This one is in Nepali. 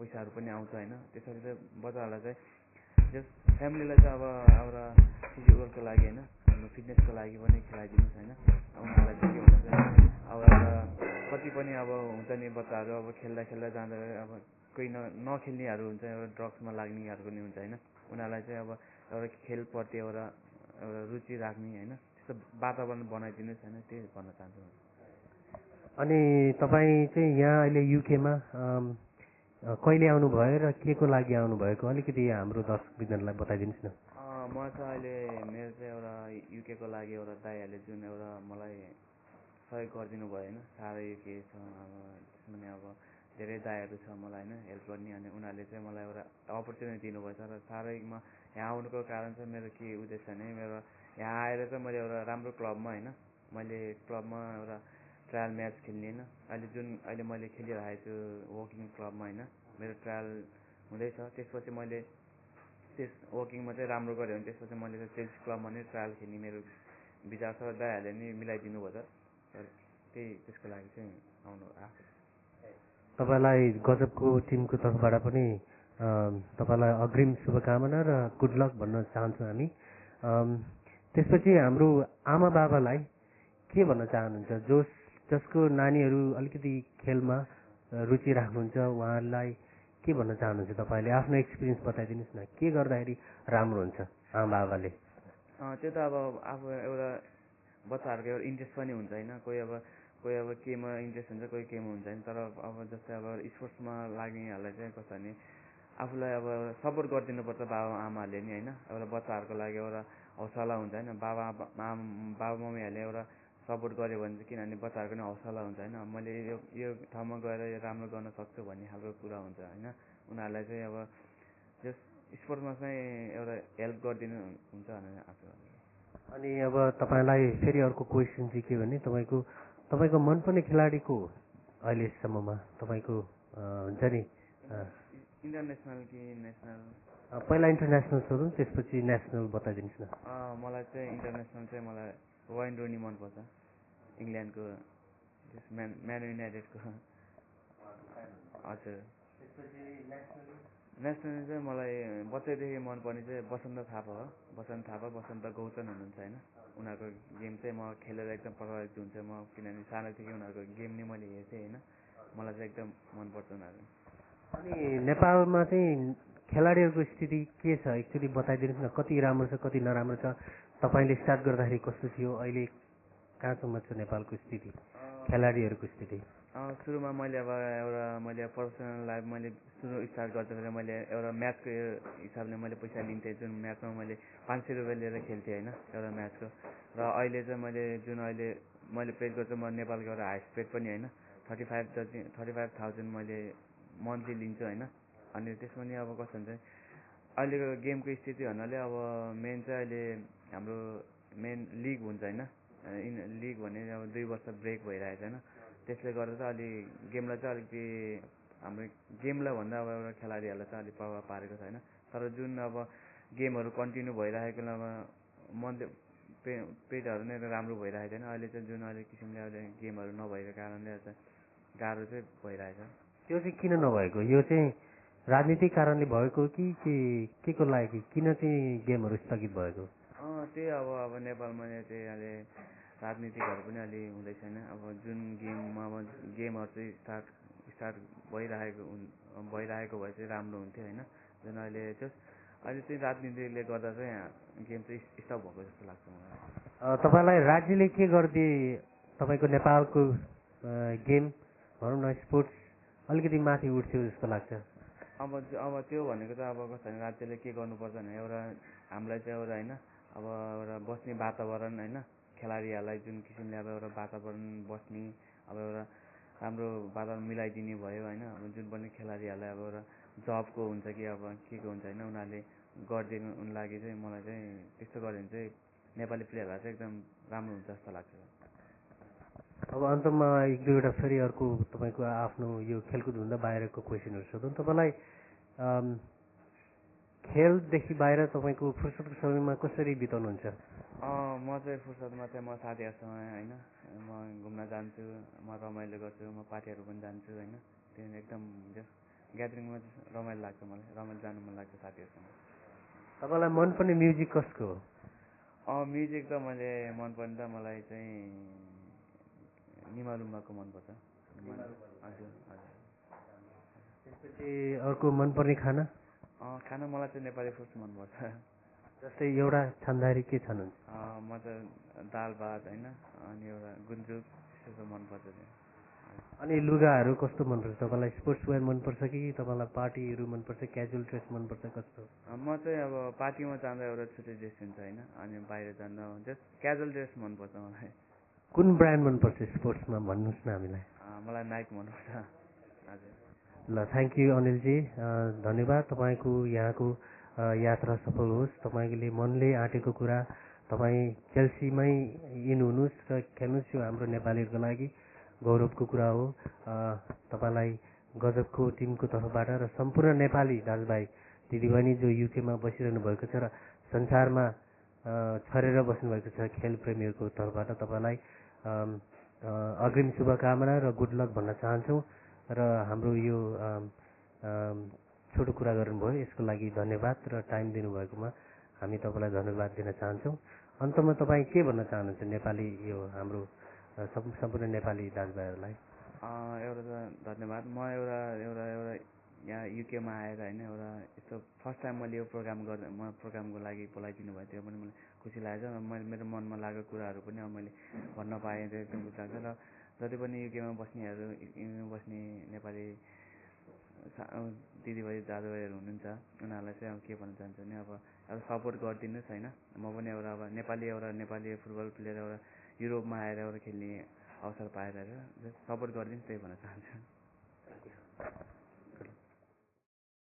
पैसाहरू पनि आउँछ होइन। त्यसरी चाहिँ बच्चाहरूलाई चाहिँ जस फ्यामिलीलाई चाहिँ अब एउटा फिजिकलको लागि होइन, फिटनेसको लागि पनि खेलाइदिनुहोस् होइन। उनीहरूलाई चाहिँ के हुन्छ अब एउटा कति पनि अब हुन्छ नि बच्चाहरू अब खेल्दा खेल्दा जाँदा अब कोही नखेल्नेहरू हुन्छ, एउटा ड्रग्समा लाग्नेहरू पनि हुन्छ होइन। उनीहरूलाई चाहिँ अब एउटा खेलप्रति एउटा रुचि राख्ने होइन, त्यस्तो वातावरण बनाइदिनुहोस् होइन, त्यही भन्न चाहन्छु। अनि तपाईँ चाहिँ यहाँ अहिले युकेमा कहिले आउनुभयो र के को लागि आउनुभएको अलिकति हाम्रो दर्शकवृन्दलाई बताइदिनुहोस् न। म चाहिँ अहिले मेरो चाहिँ एउटा युकेको लागि एउटा दाइहरूले जुन एउटा मलाई सहयोग गरिदिनु भयो होइन, साह्रै के छ अब अब धेरै दाइहरू छ मलाई होइन हेल्प गर्ने, अनि उनीहरूले चाहिँ मलाई एउटा अपर्च्युनिटी दिनुभएको छ। र साह्रै म यहाँ आउनुको कारण चाहिँ मेरो के उद्देश्य भने मेरो यहाँ आएर चाहिँ मैले एउटा राम्रो क्लबमा होइन, मैले क्लबमा एउटा ट्रायल म्याच खेल्ने होइन, अहिले मैले खेलिरहेको छु वकिङ क्लबमा होइन, मेरो ट्रायल हुँदैछ। त्यसपछि मैले त्यस वकिङमा चाहिँ राम्रो गऱ्यो भने त्यसपछि मैले चाहिँ चेल्सी क्लबमा नै ट्रायल खेल्ने मेरो विचार छ। दाइहरूले नि मिलाइदिनु भयो त, त्यसको लागि चाहिँ आउनु आएको। तपाईँलाई गजबको टिमको तर्फबाट पनि तपाईँलाई अग्रिम शुभकामना र गुड लक भन्न चाहन्छौँ हामी। त्यसपछि हाम्रो आमा बाबालाई के भन्न चाहनुहुन्छ, जसको नानीहरू अलिकति खेलमा रुचि राख्नुहुन्छ, उहाँहरूलाई के भन्न चाहनुहुन्छ तपाईँले? आफ्नो एक्सपिरियन्स बताइदिनुहोस् न, के गर्दाखेरि राम्रो हुन्छ आमा बाबाले? त्यो त अब आफू एउटा बच्चाहरूको एउटा इन्ट्रेस्ट पनि हुन्छ होइन, कोही अब केमा इन्ट्रेस्ट हुन्छ, कोही केमा हुन्छ होइन। तर अब जस्तै अब स्पोर्ट्समा लाग्नेहरूलाई चाहिँ कस्तो भने आफूलाई अब सपोर्ट गरिदिनुपर्छ बाबा आमाहरूले नि होइन। एउटा बच्चाहरूको लागि एउटा हौसला हुन्छ होइन, बाबा मम्मीहरूले एउटा सपोर्ट गर्यो भने चाहिँ, किनभने बच्चाहरूको पनि हौसला हुन्छ होइन, मैले यो ठाउँमा गएर यो राम्रो गर्न सक्छु भन्ने खालको कुरा हुन्छ होइन। उनीहरूलाई चाहिँ अब जस स्पोर्ट्समा चाहिँ एउटा हेल्प गरिदिनु हुन्छ भनेर आशा गर्छु। अनि अब तपाईँलाई फेरि अर्को क्वेसन चाहिँ के भने तपाईँको मनपर्ने खेलाडी को अहिलेसम्ममा तपाईँको हुन्छ नि? इन्टरनेसनल कि नेसनल? पहिला इन्टरनेसनल सोधौँ, त्यसपछि नेसनल बताइदिनुहोस् न। मलाई चाहिँ इन्टरनेसनल चाहिँ मलाई वाइन रुनी मनपर्छ, इङ्ल्यान्डको म्यान युनाइटेडको। हजुर। नेसनल चाहिँ मलाई बच्चैदेखि मनपर्ने चाहिँ बसन्त थापा हो। बसन्त गौतम हुनुहुन्छ होइन, उनीहरूको गेम चाहिँ म खेलेर एकदम प्रभावित हुन्छ म, किनभने सानोदेखि उनीहरूको गेम नै मैले हेर्थेँ होइन, मलाई चाहिँ एकदम मनपर्छ उनीहरू। अनि नेपालमा चाहिँ खेलाडीहरूको स्थिति के छ एकचोटि बताइदिनुहोस् न, कति राम्रो छ कति नराम्रो छ? तपाईँले स्टार्ट गर्दाखेरि कस्तो थियो, अहिले कहाँसम्म छ नेपालको स्थिति, खेलाडीहरूको स्थिति? सुरुमा मैले प्रोफेसनल लाइफ मैले सुरु स्टार्ट गर्दाखेरि मैले एउटा म्याचको हिसाबले मैले पैसा लिन्थेँ, जुन म्याचमा मैले 500 रुपियाँ लिएर खेल्थेँ होइन एउटा म्याचको। र अहिले चाहिँ मैले पेड गर्छु, म नेपालको एउटा हाइस्ट पेड पनि होइन, 35,000 मैले मन्थली लिन्छु होइन। अनि त्यसमा नि अब कस्तो हुन्छ अहिलेको गेमको स्थिति भन्नाले अब मेन चाहिँ अहिले हाम्रो मेन लिग हुन्छ होइन, लिग भने अब 2 वर्ष ब्रेक भइरहेको छ होइन, त्यसले गर्दा चाहिँ अलि गेमलाई चाहिँ अलिकति हाम्रो गेमलाई भन्दा अब एउटा खेलाडीहरूलाई चाहिँ अलिक प्रभाव पारेको छ होइन। तर जुन अब गेमहरू कन्टिन्यू भइरहेकोले अब मन्थली पेडहरू नै राम्रो भइरहेको छैन अहिले चाहिँ, जुन अहिले किसिमले अहिले गेमहरू नभएको कारणले चाहिँ गाह्रो चाहिँ भइरहेछ। त्यो चाहिँ किन नभएको? यो चाहिँ राजनीतिक कारणले भएको कि के को लागि, किन चाहिँ गेमहरू स्थगित भएको? त्यही अब नेपालमा चाहिँ अहिले राजनीतिकहरू पनि अलि हुँदैछ होइन। अब जुन गेममा अब गेमहरू चाहिँ स्टार्ट भइरहेको भए चाहिँ राम्रो हुन्थ्यो होइन। जुन अहिले चाहिँ राजनीतिले गर्दा चाहिँ गेम चाहिँ स्टप भएको जस्तो लाग्छ मलाई। तपाईँलाई राज्यले के गरिदिए तपाईँको नेपालको गेम भनौँ न स्पोर्ट्स अलिकति माथि उठ्थ्यो जस्तो लाग्छ? अब त्यो भनेको चाहिँ अब कस्तो भने राज्यले के गर्नुपर्छ भने एउटा हामीलाई चाहिँ एउटा होइन अब एउटा बस्ने वातावरण होइन, खेलाडीहरूलाई जुन किसिमले अब एउटा वातावरण बस्ने अब एउटा राम्रो वातावरण मिलाइदिने भयो होइन। अब जुन पनि खेलाडीहरूलाई अब एउटा जबको हुन्छ कि अब के को हुन्छ होइन, उनीहरूले गरिदिनु लागि चाहिँ मलाई चाहिँ त्यस्तो गऱ्यो भने चाहिँ नेपाली प्लेयरहरूलाई चाहिँ एकदम राम्रो हुन्छ जस्तो लाग्छ। अब अन्तमा 1-2वटा फेरि अर्को तपाईँको आफ्नो यो खेलकुदभन्दा बाहिरको क्वेसनहरू सोधौँ। तपाईँलाई खेलदेखि बाहिर तपाईँको फुर्सदको समयमा कसरी बिताउनुहुन्छ? म चाहिँ फुर्सदमा चाहिँ म साथीहरूसँग होइन म घुम्न जान्छु, म रमाइलो गर्छु, म पार्टीहरू पनि जान्छु होइन। त्यो एकदम ग्यादरिङमा रमाइलो लाग्छ मलाई, रमाइलो जानु मन लाग्छ साथीहरूसँग। तपाईँलाई मनपर्ने म्युजिक कसको हो? म्युजिक त मैले मनपर्ने त मलाई चाहिँ निमा रुम्बाको मनपर्छ। हजुर हजुर। त्यसपछि अर्को मनपर्ने खाना? खाना मलाई चाहिँ नेपाली फुड मनपर्छ। जस्तै एउटा छान्दाखेरि के छान्नुहुन्छ? म त दाल भात होइन, अनि एउटा गुन्द्रुक त्यस्तो मनपर्छ त्यो। अनि लुगाहरू कस्तो मनपर्छ तपाईँलाई? स्पोर्ट्स वेयर मनपर्छ कि तपाईँलाई पार्टीहरू मनपर्छ, क्याजुअल ड्रेस मनपर्छ, कस्तो? म चाहिँ अब पार्टीमा जाँदा एउटा छुट्टै ड्रेस हुन्छ होइन, अनि बाहिर जाँदा जस्ट क्याजुअल ड्रेस मनपर्छ मलाई। कुन ब्रान्ड मनपर्छ स्पोर्ट्समा भन्नुहोस् न हामीलाई। मलाई नाइक मनपर्छ। हजुर। ल थ्याङ्क यू अनिलजी, धन्यवाद। तपाईँको यहाँको यात्रा सफल होस्। तपाईँले मनले आँटेको कुरा तपाईँ चेल्सीमै इन हुनुहोस् र खेल्नुहोस्। यो हाम्रो नेपालीहरूको लागि गौरवको कुरा हो। तपाईँलाई गजबको टिमको तर्फबाट र सम्पूर्ण नेपाली दाजुभाइ दिदीबहिनी जो युकेमा बसिरहनु भएको छ र संसारमा छरेर बस्नुभएको छ खेल प्रेमीहरूको तर्फबाट तपाईँलाई अग्रिम शुभकामना र गुड लक भन्न चाहन्छौँ। र हाम्रो यो छोटो कुरा गर्नुभयो यसको लागि धन्यवाद र टाइम दिनुभएकोमा हामी तपाईँलाई धन्यवाद दिन चाहन्छौँ। अन्तमा तपाईँ के भन्न चाहनुहुन्छ नेपाली यो हाम्रो सम्पूर्ण नेपाली दाजुभाइहरूलाई? एउटा त धन्यवाद। म एउटा यहाँ युकेमा आएर होइन एउटा यस्तो फर्स्ट टाइम मैले यो प्रोग्रामको लागि बोलाइदिनु भयो, त्यो पनि मलाई खुसी लागेको छ। मैले मेरो मनमा लागेको कुराहरू पनि अब मैले भन्न पाएँ, त्यो एकदम खुसी लाग्छ। र जति पनि युकेमा बस्ने नेपाली दिदीबहिनी दाजुभाइहरू हुनुहुन्छ उनीहरूलाई चाहिँ अब के भन्न चाहन्छु भने अब सपोर्ट गरिदिनुहोस् होइन। म पनि एउटा नेपाली फुटबल प्लेयर एउटा युरोपमा आएर एउटा खेल्ने अवसर पाएर सपोर्ट गरिदिनुहोस्, त्यही भन्न चाहन्छु।